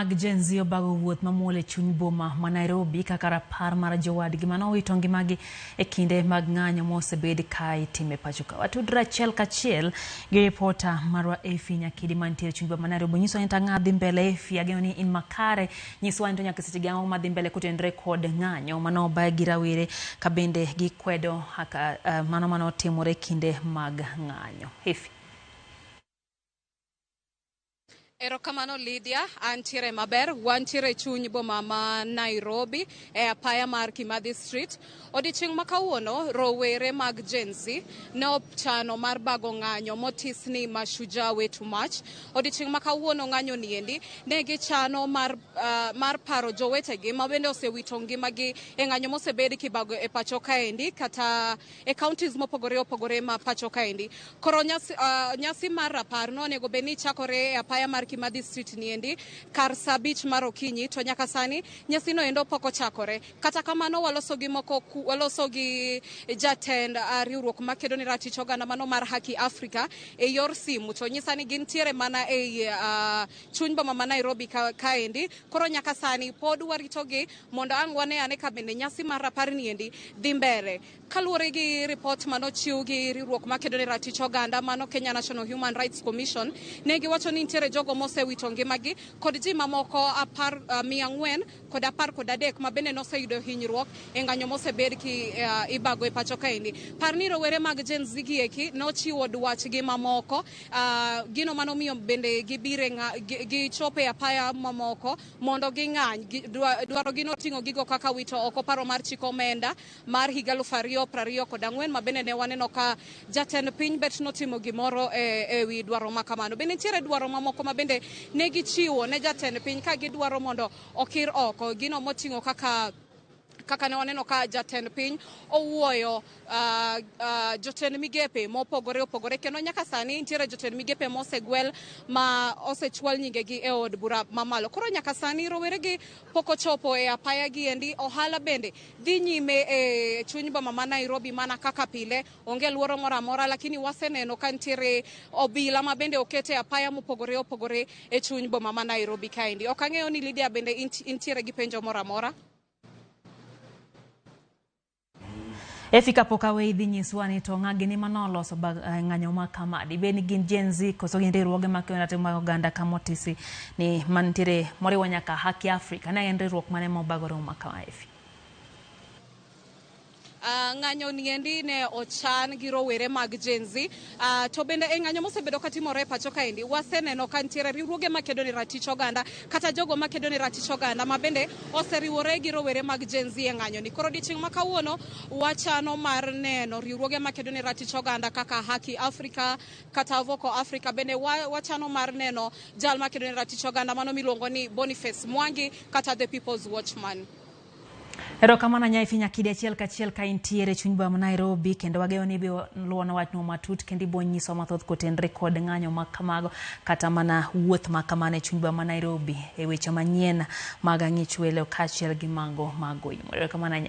mag Gen Z obago wuoth mamuol e chuny boma ma Nairobi kaka rapar mar jowadgi mane owito ngimagi e kinde mag ng'anyo mosebed ka itimo e pacho ka. Watudre achiel kachiel gi ripota marwa Effie Nyakidi mantiere e chuny boma ma Nairobi. Nyiswa ni tang'a dhi mbele Effie, ageno ni in makare. Nyiswa ni to nyaka seche gi ang'o madhi mbele kotenore kod ng'anyo mane obag gi rawere ka bende gikwedo mano mane otimore e kinde mag ng'anyo. Effie. Erokamano Lydia, antiere maber. Wantiere e chuny boma ma Nairobi e apaya mar Kimathi Street. Odiechieng' ma kawuono, rowere mag Gen Z ne ochano mar bago ng'anyo motis ni Mashujaa Wetu March. Odiechieng' ma kawuono ng'anyo niendi ne gichano mar paro jowetegi ma bende osewito ngimagi e ng'anyo mosebed kibago e pacho kaendi kata e counties mopogore opogore ma pacho kaendi. Koro nyasi mar rapar nonego bed ni chakore e apaya mar Kimathi Street niendi kar saa 5 mar okinyi, to nyaka sani nyasi no endo pok ochakore. Kata kamano waloso gi jatend riwruok makedo ne ratich oganda mano mar Haki Africa e yor simu, to nyisa ni gintiere mana ei chuny boma ma Nairobi kaendi. Koro nyaka sani pod waritogi mondo ang' wane ane ka bende nyasi mar rapar niendi dhi mbele. Kaluwore gi ripot manochiw gi riwruok makedo ne ratich oganda mano Kenya National Human Rights Commission, ne giwacho ni nitiere jogo mosewito ngimagi kod ji mamoko 413 ma bende noseyudo hinyruok e ng'anyo mosebed ki ibago e pacho kaendi. Par ni rowere mag Gen Z gi eki nochiwo dwachgi mamoko, gino manomiyo bende gibire gichopo e apaya mamoko mondo ging'any. Dwarogi noting'o gigo kaka wito oko paro mar chik omenda mar higa 2024, ma bende ne waneno ka jatend piny bet notimo gimoro e wi dwaro ma kamano. Bende nitiere dwaro mamoko ma bende ne gichiwo ne jatend piny ka gidwaro mondo okir oko gino moting'o kaka ne waneno ka jatend piny owuoyo jotend migepe mopogore opogore, kendo nyaka sani nitiere jotend migepe mosegwel ma osechwal nyingegi e od bura mamalo. Koro nyaka sani roweregi pok ochopo e apaya gi endi. Ohala bende dhi nyime e chuny boma ma Nairobi mana kaka pile, onge luoro moro amora, lakini waseneno ka nitiere obila ma bende oket e apaya mopogore opogore e chuny boma ma Nairobi kaendi. Ok ang'eyo ni Lydia bende intiere gi penjo moro amora. Effie, kapok aweyi dhi nyiswa ni to ng'a gini manoloso ng'anyo ma kama, dibed ni gin Gen Z koso gin riwruoge makedo ratiro mag oganda kamotisi ni mantiere moriwo nyaka Haki Africa? Ne en riwruok mane mobago romo ma kama, Effie? Ng'anyo niendi ne ochan gi rowere mag Gen Z, to bende e ng'anyo mosebedo katimore e pacho kaendi waseneno ka nitiere riwruoge makedo ne ratich oganda kata jogo makedo ne ratich oganda ma bende oseriwore gi rowere mag Gen Z e ng'anyo ni. Koro odiechieng' ma kawuono wachano mar neno riwruoge makedo ne ratich oganda kaka Haki Africa kata Voco Africa. Bende wachano mar neno jal makedo ne ratich oganda mano miluongo ni Boniface Mwangi kata The People's Watchman. Erokamano Effie Nyakidi achiel kachiel ka intiere chuny boma ma Nairobi, kendo wageno ni ibiro luwono wachno matut kendo ibiro nyisowa mathoth kotenore kod ng'anyo ma kamago kata mana wuoth ma kamano e chuny boma ma Nairobi e weche manyien mag ang'ich welo kaachiel gi mago mag oyimo. Erokamano.